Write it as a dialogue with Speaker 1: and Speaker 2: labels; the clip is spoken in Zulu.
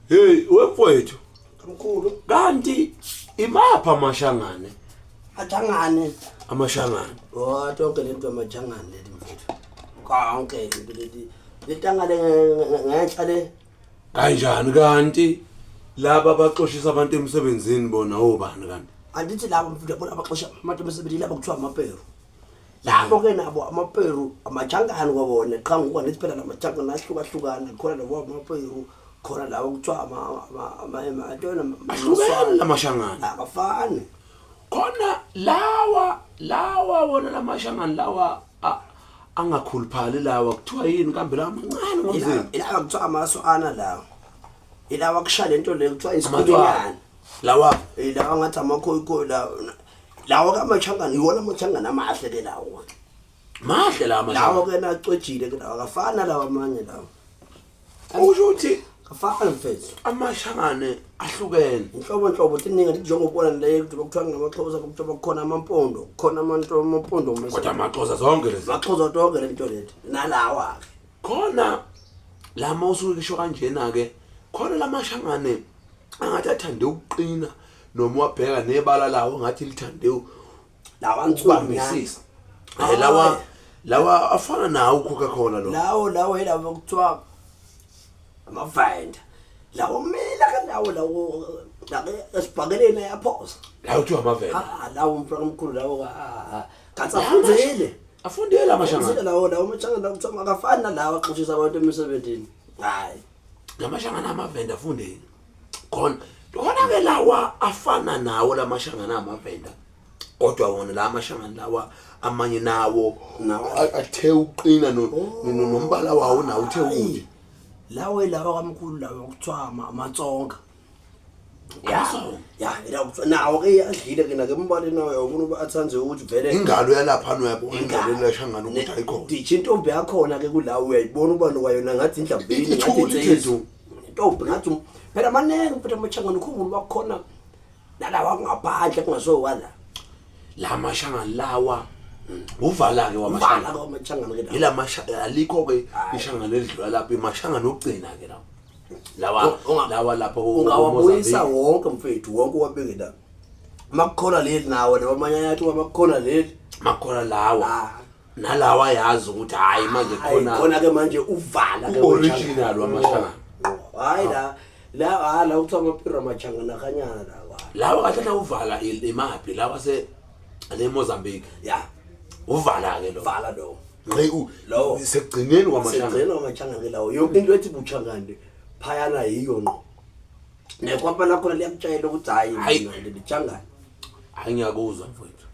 Speaker 1: Hey wemfowethu
Speaker 2: Mkhulu.
Speaker 1: Kanti imapha amashangane?
Speaker 2: Majangane.
Speaker 1: Amashangane.
Speaker 2: Oh, tonke lento amajangane leli mfethu. Konke lento leli. Lentanga le ngenhla le.
Speaker 1: Kanjani kanti laba abaxoshisa abantu emsebenzini bona obani kanti?
Speaker 2: Andithi labo mfethu bona abaxosha abantu emsebenzini labo kuthiwa amaperu. Labo ke nabo amaperu amajangane kwabona qha ngoba nithi phela lamajangane ahlukahlukana khona labo amaperu khona lawo kuthiwa
Speaker 1: ahlukene lamashangane
Speaker 2: akafani
Speaker 1: khona lawa lawa wona lamashangane lawa angakhuluphali lawa kuthiwa yini kambe lawa mancane ngomzimba
Speaker 2: ilawa kuthiwa amaswana lawa ilawa kusha lento le kuthiwa isikhulunyana
Speaker 1: lawa
Speaker 2: ilawa ngathi amakhoyikhoyi lawa lawa kamachangane iwona amachangane amahle ke lawo
Speaker 1: mahle lawa
Speaker 2: lawo ke nacwejile ke lawa akafana lawa amanye lawa
Speaker 1: Usho ukuthi
Speaker 2: kafana mfethu
Speaker 1: amashangane ahlukene.
Speaker 2: Inhlobo nhlobo tiningi ngithi njengobona le kuthiwa kuthiwa ngamaxhosa kuthiwa kukhona amampondo kukhona amanto amampondo
Speaker 1: Kodwa amaxhosa zonke lezi.
Speaker 2: Maxhosa tonke le nto leti nalawa ke.
Speaker 1: Khona lama usuke kisho kanjena ke khona lamashangane angathi athande ukuqina noma wabheka nebala lawo ngathi lithande
Speaker 2: lawa
Speaker 1: ukubambisisa eh lawa lawa afana nawo uCoca Cola lo
Speaker 2: lawo lawo yilabo kuthiwa amavenda lawo mila ke lawo lawo la esibhakeleni ayaphosa
Speaker 1: lawo kuthiwa amavenda
Speaker 2: ah lawo mfana omkhulu lawo ah kanti afundile
Speaker 1: afundile amashangana
Speaker 2: lawo lawo amashangana kuthiwa akafani nalawa axoshisa abantu emisebenzini hayi
Speaker 1: lamashangana amavenda afundile khona khona ke lawa afana nawo lamashangana amavenda kodwa wona la mashangane lawa amanye nawo athe uqina nombala wawo nawo uthe ukuthi
Speaker 2: lawo lawa kamkhulu lawa kuthiwa amatsonga ya ya ila kuthiwa nawo ke adlile ke nake embaleni nawo yabona uba athanze ukuthi vele
Speaker 1: ingalo yalapha uyabona ingalo lashangana ukuthi ayikhona
Speaker 2: ditsha intombi yakhona ke kulawo uyayibona uba nokwayona ngathi indlambini ngathi insizwa intombi ngathi phela maningi mfethu amashangane ukhumbula uba kukhona nalawa kungaphandle kungasowala
Speaker 1: la mashangane lawa uvala ke wamashangane
Speaker 2: wamashangane ke
Speaker 1: ila mashangane alikho ke ishangane elidlula lapho imashangane okugcina ke lawo lawa lawa lapho
Speaker 2: ungawabuyisa wonke mfethu wonke wabeke la makukhona leli nawo labamanye ayathi makukhona leli
Speaker 1: makukhona lawa ah. nalawa yazi ukuthi hayi manje
Speaker 2: khona khona ke manje uvala
Speaker 1: ke original wamashangana
Speaker 2: hayi la la ha la kuthiwa amapira amachangana kanyana lawa
Speaker 1: lawa kahle kahle uvala imaphi lawa se le Mozambique
Speaker 2: ya
Speaker 1: uvala ke lo
Speaker 2: vala lo
Speaker 1: ngqi
Speaker 2: Lowo.
Speaker 1: sekugcineni kwamashangana
Speaker 2: segcina amachangana ke lawo yonke into ethi buchangane phayana yiyo ngqo nekwapa lakhona liyakutshela ukuthi hayi
Speaker 1: Hayi.
Speaker 2: mina leli changane
Speaker 1: hayi ngiyakuzwa mfowethu.